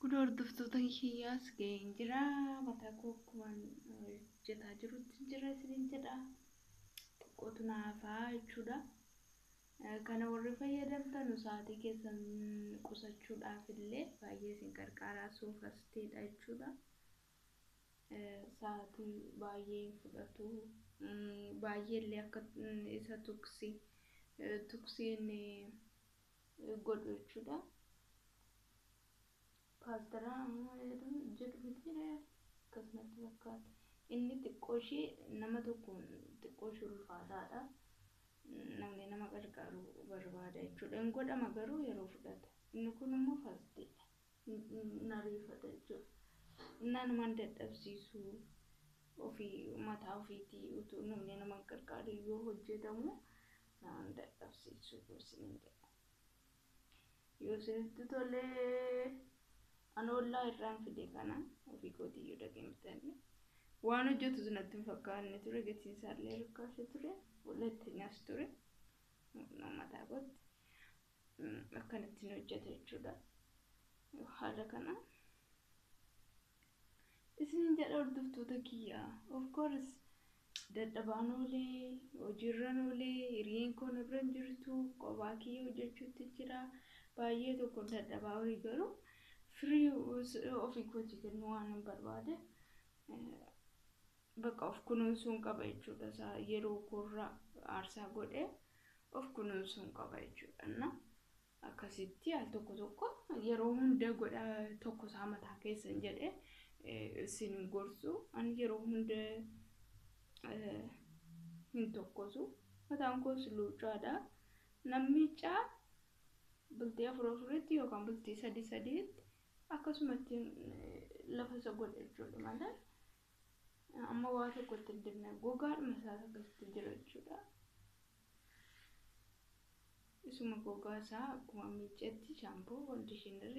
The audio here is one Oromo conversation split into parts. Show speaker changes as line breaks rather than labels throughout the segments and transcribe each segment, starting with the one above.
Kun hordoftoota kiyyaas ga'een jira. Mataa koo akkumaan hojjetaa jirutti jira isiniin jedha. Xiqqootu na hafaa jechuudha. Kana warri fayyadamtan sa'aatii keessan qusachuudhaaf illee baay'ee isin gargaaraa, soofasteedha jechuudha. Sa'aatii baay'ee hin fudhatu. Baay'ee illee akka isa tuksiin godhu jechuudha. Paasteraa jedhu miti, akkasumatti fakkaata. Inni xiqqoo ishee nama tokkoon xiqqoo ishee ulfaataadha. Namni nama gargaaru barbaada jechuudha. Hin godhama garuu yeroo fudhata. Inni kun immoo fasteedha. Hin ariifata jechuudha. Nanumaan dadhabsiisu, ofii mataa ofiitii utuu namni nama gargaaru yoo hojjetamu nama dadhabsiisu isiniin jedha. Yoo isinitti tolee, ani ollaa irraan fide kana, ofii kootiyyuu dhaqee bitanne. Waan hojjetu natti hin fakkaanne ture, gatiin isaallee rikkaasha ture, hulattenyaas ture. Mataa kootti akkanatti hojjeta jechuudha. Haala kana isinin jedha hordoftoota kiyyaa. Of course dadhabaan oolee, hojiirran oolee, hiriyeen koo na bira hin jirtu, kophaa kiyya hojjechuutti jira. Baay'ee tokko dadhabaa horii, garuu firii ofii kootii kennuu waan hin barbaade bakka of kunuunsuun qaba jechuudha. Isaa yeroo koorraa aarsaa godhee of kunuunsuun qaba jechuudha. Akkasitti al tokko tokko, yeroo hunda godha tokko isaa mataa keessan jedhee isin gorsu. Ani yeroo hunda hin tokkosu. Mataan koos luucaadha. Namni bultii afur afuritti yookaan bultii sadi sadiitti akkasumatti lafa isa godha jechuudha malee amma waa tokkotti hin dibne, gogaadhuma isaa akkasitti jira jechuudha. Isuma gogaa isaa akkuma miicetti shaampoo, conditioner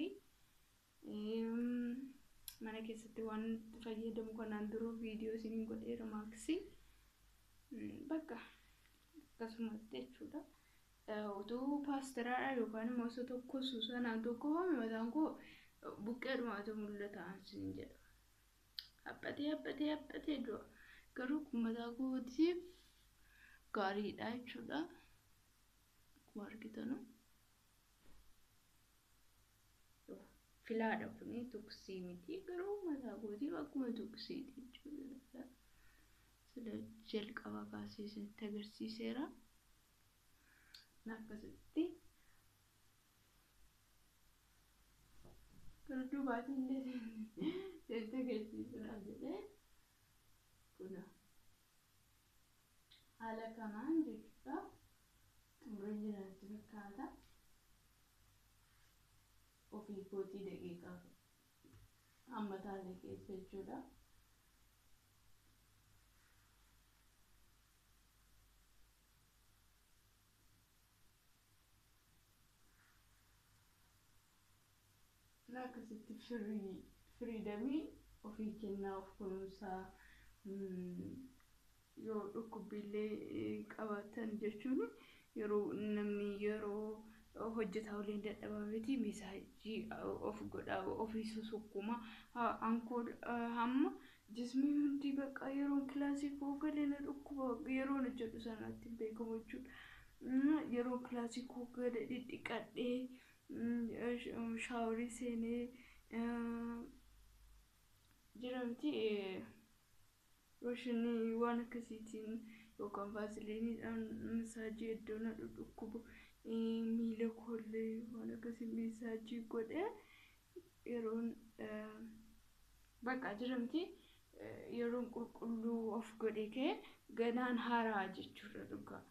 mana keessatti waan itti fayyadamu kanaan dura viidiyoo isiniin godheera, maaksii bakka akkasumatti jechuudha. Utuu paasteraadha yookaan immoo isa tokkosu sanaan tokkofame mataan koo buqqeedhumaatu mul'ata isin jedha. Haphatee haphatee haphatee du'a. Garuu kun mataa kootiif gaariidha jechuudha. Akkuma argitanu. Filaadha, kuni tuksii miti, garuu mataa kootiif akkuma tuksiiti jechuudha. Sila jalqaba kaasee isinitti agarsiiseera. Akkasitti. Gara duubaatiin illee isinitti agarsiisuudhaaf jedhee kuna haala kanaan jechuudha. Xumureen jira natti fakkaata. Ofii kootii daqiiqaa hamma taate keessa jechuudha. Akkasitti freedom ofii kennaa, of kunuunsaa. Yoo dhukkubbiillee qabaatan jechuun, yeroo namni yeroo hojjetaa waliin dadhabaa miti, massage of godhaa, ofii susukkuma. Ankoo hamma jismii hundi bakka yeroon kilaasii koo galee na dhukkuba, yeroon hojjedhu sanatti hin beekamu jechuudha. Yeroo kilaasii koo galee dhidhiqadhee shower seenee jira miti, lotion waan akkasiitiin yookaan vaazilinidhaan massage iddoo na dhukkubu, miila koollee waan akkasii massage godhee, yeroon bakka jira miti, yeroon qulqulluu of godhe kee ganaan haaraa jechuudha dhugaa.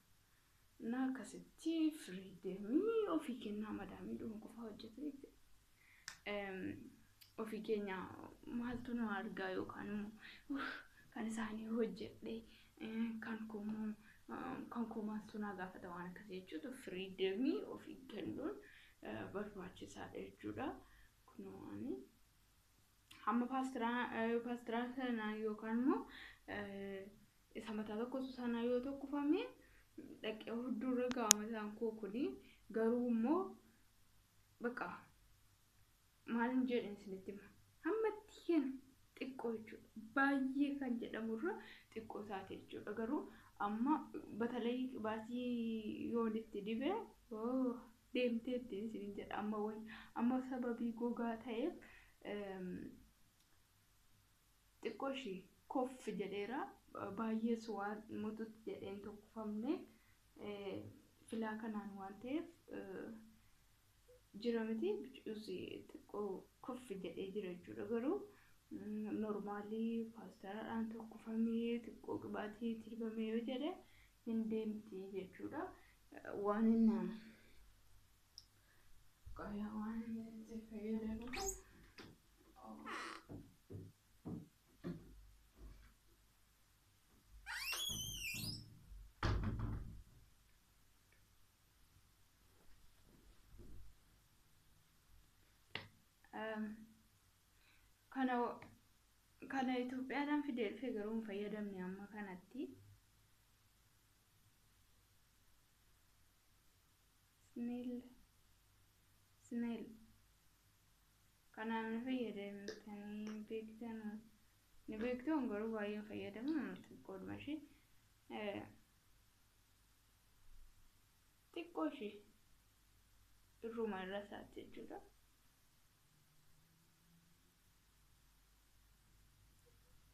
Na akkasitti freedom ofii kennaa, madaamii dhuma qofaa hojjete. Ofii keenya maaltu nu argaa, yookaan immoo kan isaanii hojjedhe, kan koo kan koo maaltu naa gaafata, waan akkasii jechuudha. Freedom ofii kennuun barbaachisaadha jechuudha. Kunoo ani hamma paastiraa sana yookaan immoo isa mataa tokko sana yoo tokkofame dhaqee hudduurra ga'a mataan koo kuni, garuu immoo bakka Maal jedhan isinitti hima. Hammatti kennu xiqqoo jechuudha. Baay'ee kan jedhamurra xiqqoo taate jechuudha. Garuu amma batalay qibaatii yoon itti dibe deemteetti isiniin jedha. Amma wayi amma sababii gogaa ta'eef xiqqoo ishii koff jedheera. Baay'ees waan mututti jedheen tokkofamne filaa kanaan waan ta'eef jira miti bicuus xiqqoo koff jedhee jira jechuudha. Garuu normaalii paastaraadhaan tokkofamee xiqqoo qibaatii itti dibamee yoo jedhe hin deemti jechuudha. Waan inni waan inni itti fayyadamu kana Itoophiyaadhaan fidee dhufe garuu hin fayyadamne amma kanatti. Snail kanaan ni fayyadamtanii beektan ni beektu, garuu baay'ee hin fayyadamu xiqqoodhuma ishee xiqqoo ishee irruma irra isaatti jechuudha.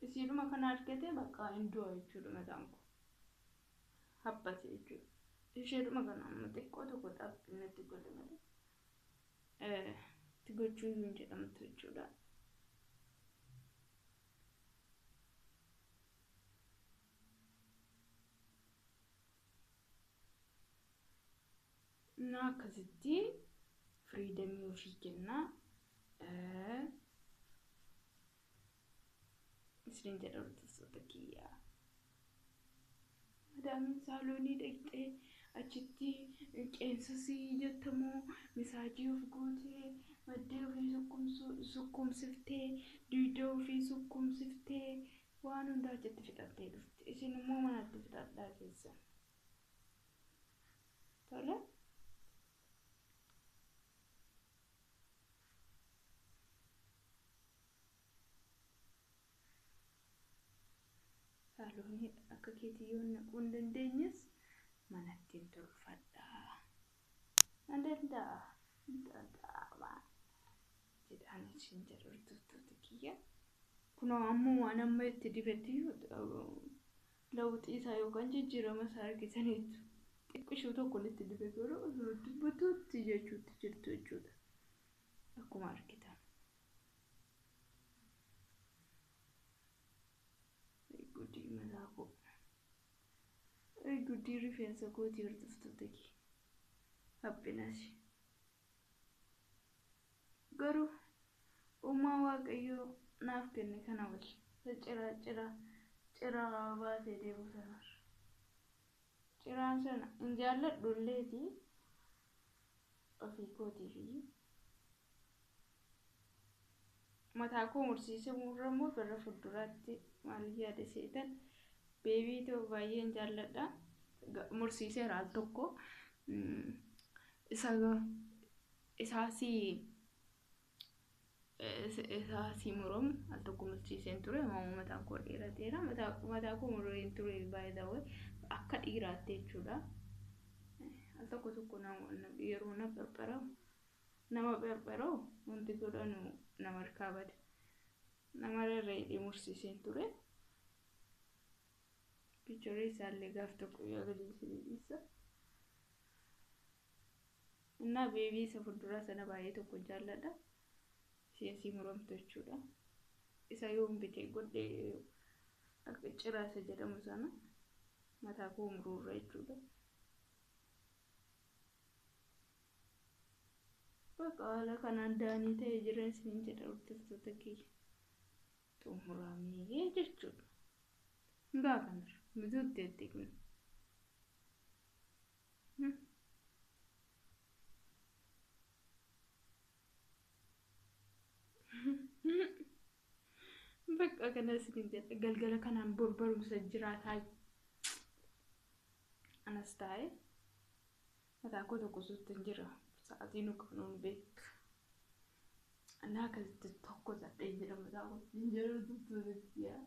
Isiidhuma kana argate bakka hin du'a jechuudha, mataan koo haphate jechuudha. Isheedhuma kana amma xiqqoo tokko xaphii godhe malee itti gochuu hin jedhamtu jechuudha. Na akkasitti freedomii ofii kennaa isiniin jedha hordoftoota kiyyaa. Madaamiin saaloonii dhaqxee achitti qeensasii jettamoo misaajii of gootee maddee ofii sukkumsiftee dugda ofii sukkumsiftee waan hundaa achitti fixattee dhufti. Isin immoo manatti fixadhaa keessan. Tole. Saaloonii akka keetii yoo naquu hin dandeenyes manatti hin tolfadhaa. Nan danda'a. Danda'ama. Jedhaan isin jedha hordoftoota kiyya. Kunoo ammoo waan amma itti dibetti lawuxii isaa yookaan jijjiirama isaa argitaniitu. Xiqqishuu tokko itti dibe garuu osoo dubbatuutti jechuutti jirtu jechuudha. Akkuma argitan. Guddii mataa koo. Guddii rifeensa kootii hordoftoota kiyya. Haphinas. Garuu uumaa Waaqayyoo naaf kenne kana wal ciraa ciraa ciraa baasee deemu sanarra. Ciraan sana hin jaalladhu illeeti ofii kootiif iyyuu. Mataa koo mursiisee immoo gara fuulduraatti maal yaada seetan babyii ta'uu baay'een jaalladha. Mursiiseera al tokko. Isaas isaasii muramu al tokko mursiiseen ture. Amma mataan koo dheerateera. Mataa koo mureen ture baay'ee akka dhiiraatti jechuudha. Al tokko tokko yeroo na qarqaramu nama qarqaramu wanti godhanu nama harkaa bada. Nama rarra'ee mursiiseen ture. Pictureii isaallee gaaf tokko yoo gadi isinii dhiisa. Innaa babyii isa fuulduraa sana baay'ee tokko jaalladha. Isheen muramtu jechuudha. Isa yoon bitee godhee akka ciraa isa jedhamu sana mataa koo muruurra jechuudha. Bakka haala kanaan daanii ta'ee jira isiniin jedha hordoftoota kiyya. Xumuramee jechuudha. Ngaa kanarra bituutti itti kun. Bakka kana isiniin jedha galgala kanaan bor barumsa jiraataa anas taa'e mataa koo tokko suutti hin jira. Sa'aatii nu qabnuun beektu. Innaa akkasitti tokko sadhee jira mataa kootiin jedhu hordoftoota kiyyaa.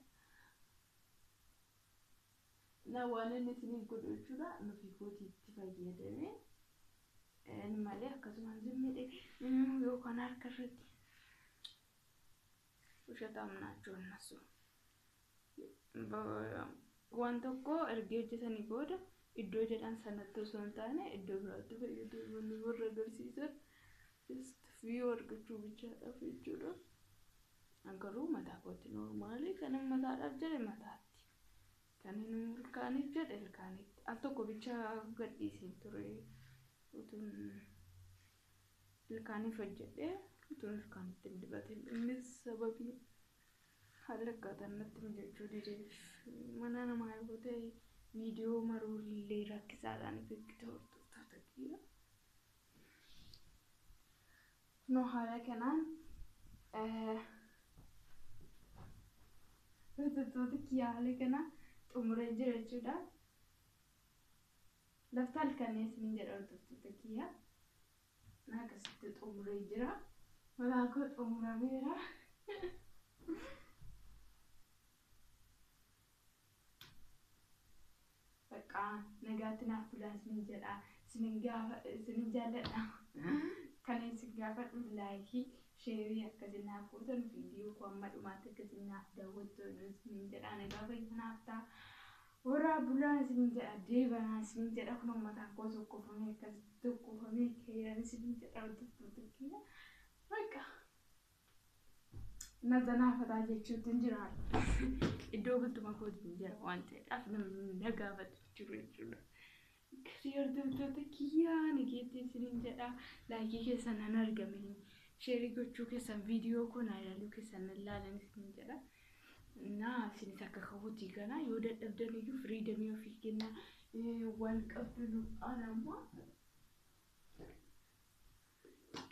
Na waan inni isiniif godhu jechuudha nufi kootiitti fayyadamee malee akkasumaan zimmidhe yookaan harka irratti ውሸታም ናቸው እነሱ። Waan tokko erga hojjetanii booda iddoo jedhan sanatti osoo hin taane iddoo biraatti fayyadamanii warra agarsiisan just view argachuu bichaadhaaf jechuudha. Garuu mataa kootti normal kan inni mataadhaaf jedhe mataatti, kan inni ilkaaniif jedhe ilkaanitti. Al tokko bicha gadhiiseen ture, utuun ilkaaniif hojjedhee utuun ilkaanitti hin dibatin. Innis sababii haala akkaataan natti mijachuu dideef, mana namaa yoo ta'e viidiyoo maruu illee rakkisaadhaan beekte hordoftoota kiyya. Kunoo haala kanaan hordoftoota kiyya, haala kanaan xumuree jira jechuudha. Lafti halkanii isiniin jedha hordoftoota kiyya. Akkasitti xumuree jira. Mataa koo xumurameera. Bakka nagaatti naaf bulaa isiniin jedha. Isinin gaafa isinin jaalladha. Kan isin gaafadhu like, share akkasiin naaf gootan, viidiyoo koo amma dhumaatti akkasiin naaf daawwattu isiniin jedha. Nagaa fayyaa naaf ta'a. Horaa bulaa isiniin jedha. Deebanaa isiniin jedha. Kun mataan koo tokkofamee akkasitti tokkofamee keeran isiniin jedha hordoftoota kiyya. Bakka na zanaafataa jechuutti hin jira. Iddoo bultuma kootiin jira waan ta'eedhaaf namni na gaafatu jiru jechuudha. Akkasii hordoftoota kiyyaa, nageetti isiniin jedha. Like keessan nan argame. Share gochuu keessan, viidiyoo koo naa ilaaluu keessan nan laalan isiniin jedha. Naa isinis akka kawwatii kana yoo dadhabdan iyyuu freedom ofii kennaa waan qabdu. Ana ammoo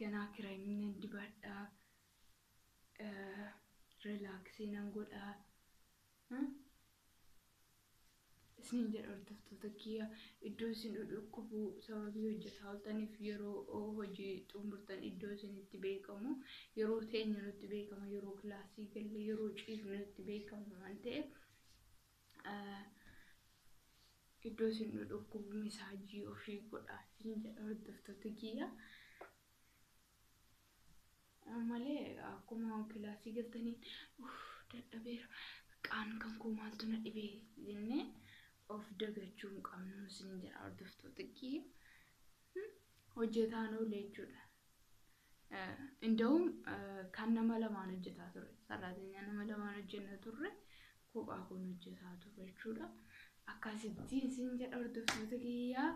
ganaa kireemii nan dibadhaa. Relax nan godhaa. Isiniin jedha hordoftoota kiyya, iddoo isin dhukkubu sababii hojjetaa ooltaniif, yeroo hojii xumurtan iddoo isinitti beekamu, yeroo teenya nutti beekama, yeroo kilaasii galle, yeroo ciifnu nutti beekama waan ta'eef, iddoo isin dhukkubu massage ofii godhaa isin jedha hordoftoota kiyya. Malee akkuma kilaasii galtaniin dadhabeera, qaan kan koo maaltu na dhibee jennee of dagachuu hin qabnu isin jedha hordoftoota kiyya. Hojjetaan oole jechuudha. Inda'uun kan nama lamaan hojjetaa ture. Saraatinyaa nama lamaan hojjenna turre, kophaa kun hojjetaa ture jechuudha. Akkasitti isin jedha hordoftoota kiyyaa,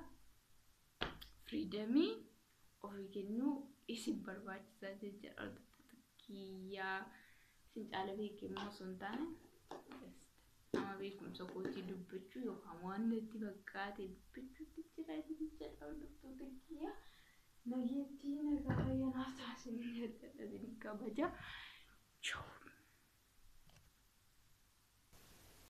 freedom ofii kennuu isin barbaachisaa jechuudha hordoftoota kiyyaa. Isin caala beekee immoo osoo hin taane nama beekumsa kootii dubbachuu yookaan waan natti fakkaate dubbachuutti jira isin jedha hordoftoota kiyyaa. Nageettii, nagaa fayyaa naaf taasisan jedha, isin kabaja. Choo.